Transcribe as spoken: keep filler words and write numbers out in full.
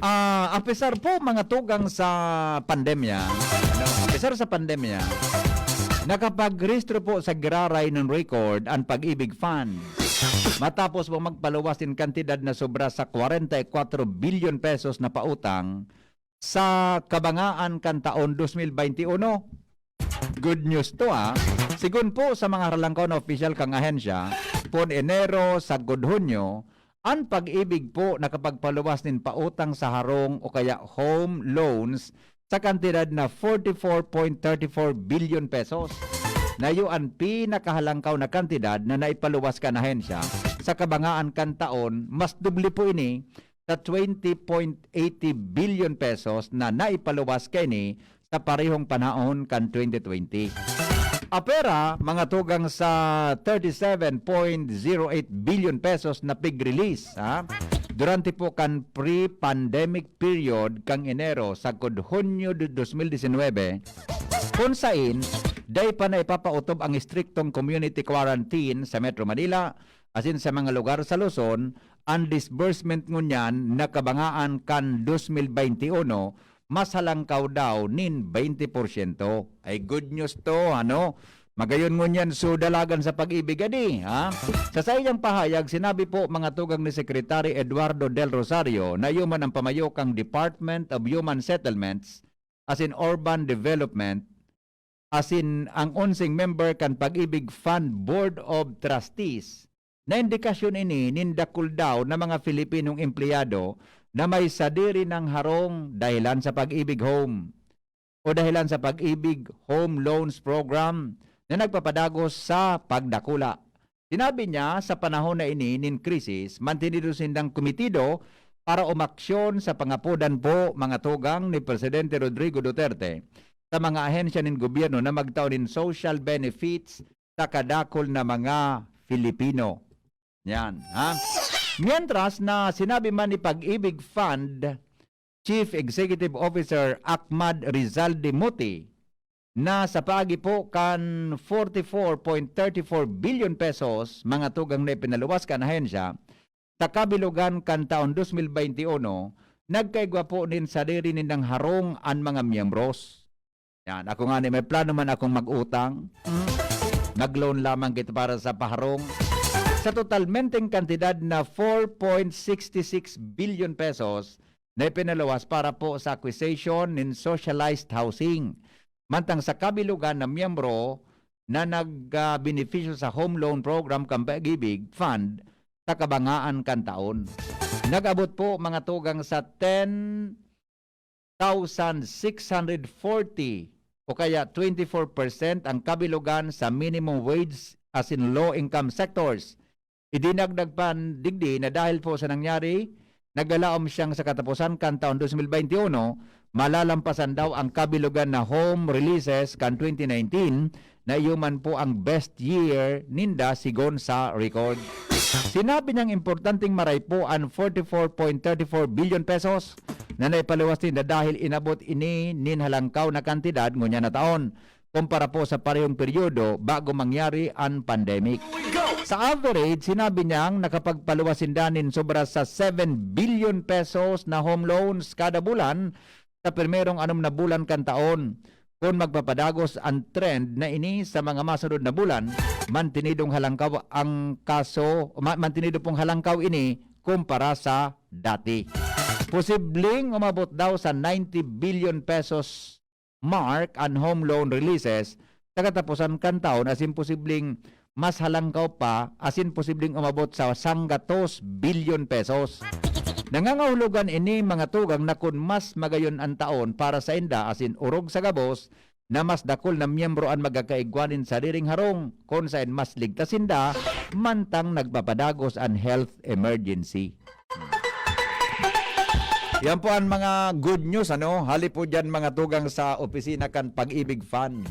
Ah, apesar po, mga tugang, sa pandemya, ano, apesar sa pandemya, nakapagrehistro po sa giraray nin record an Pag-ibig Fund matapos po magpaluwas nin kantidad na sobra sa kwarenta y kwatro bilyon pesos na pautang sa kabangaan kan taon dos mil baynte uno. Good news to, ah. Sigon po sa mga haralangkaw na opisyal kan ahensya, pon Enero sagkod Hunyo, an Pag-ibig po nakapagpaluwas nin pautang sa harong o kaya home loans sa kantidad na forty-four point thirty-four billion pesos. Na iyo an pinakahalangkaw na kantidad na naipaluwas kan ahensya sa kabangaan kan taon, mas doble po ini sa twenty point eighty billion pesos na naipaluwas kaini sa parehong panahon kan twenty twenty. Apera, mga tugang, sa thirty-seven point zero eight billion pesos na pig-release, ha? Durante po kan pre-pandemic period kan Enero sagkod Hunyo du-, dos mil disinwebe, kun sain dai pa na ipapautob ang istriktong community quarantine sa Metro Manila, asin sa mga lugar sa Luzon, an disbursement ngunyan na kabangaan kan dos mil baynte uno, mas halangkaw daw nin baynte porsyento. Ay, good news to, ano? Magayon ngunyan su dalagan sa Pag-ibig, adi, ha? Sa saiyang pahayag, sinabi po, mga tugang, ni Secretary Eduardo Del Rosario na iyo man ang pamayo kan Department of Human Settlements asin Urban Development, asin ang onseng member kan Pag-ibig Fund Board of Trustees, na indikasyon ini nin dakul daw na mga Filipinong empleyado na may sadiri nang harong dahelan sa Pag-ibig Home o dahelan sa Pag-ibig Home Loans Program na nagpapadagos sa pagdakula. Sinabi niya, sa panahon na ini nin krisis, mantinido sindang komitido para umaksyon sa pangapodan po, mga tugang, ni Presidente Rodrigo Duterte sa mga ahensya nin gobyerno na magtao nin social benefits sa kadakul na mga Filipino. Yan, ha? Mientras na sinabi man ni Pag-ibig Fund Chief Executive Officer Ahmad Rizaldi Muti na sa paagi po kan forty-four point thirty-four billion pesos, mga tugang, na ipinaluwas kan ahensya sa kabilugan kan taon dos mil baynte uno, nagkaigwa po nin sadiri nindang harong an mga miyembros. Yan, ako ngani, may plano man akong mag-utang. Hmm? Mag-loan lamang kita para sa paharong. Sa totalmenteng kantidad na four point sixty six billion pesos na ipinaluwas para po sa acquisition nin socialized housing. Mantang sa kabilugan na miyembro na nag, ah, benepisyo sa Home Loan Program kan Pag-ibig Fund sa kabangaan kan taon, nag-abot po, mga tugang, sa ten thousand six hundred forty o kaya twenty-four percent ang kabilugan sa minimum wage asin low income sectors. Idinagdag pa digdi na dahil po sa nangyari, naglalaom siyang sa katapusan kan taon dos mil baynte uno, malalampasan daw ang kabilugan na home releases kan twenty nineteen, na iyo man po ang best year ninda sigon sa record. Sinabi niyang importanteng maray po an forty-four point thirty-four billion pesos na naipaluwas ninda dahil inabot ini nin halangkaw na kantidad ngunyan na taon kumpara po sa parehong peryodo bago mangyari an pandemic. Sa average, sinabi niyang nakapagpaluwas sinda nin sobra sa seven billion pesos na home loans kada bulan sa primerong anom na bulan kan taon. Kun magpapadagos an trend na ini sa mga masunod na bulan, mantinidong halangkaw ang kaso, ma-, mantinido pong halangkaw ini kumpara sa dati. Posibleng umabot daw sa ninety billion pesos mark an home loan releases sa katapusan kan taon, asin posibleng mas halangkaw pa, asin posibleng umabot sa sanggatos bilyon pesos. Nangangahulugan ini, mga tugang, na kun mas magayon an taon para sainda asin orog sa gabos na mas dakul na miyembro an magkakaigwa nin sariring harong, kun saen mas ligtas sinda mantang nagpapadagos an health emergency. Yan po ang mga good news, ano? Hali po dyan, mga tugang, sa opisina kan Pag-ibig Fund.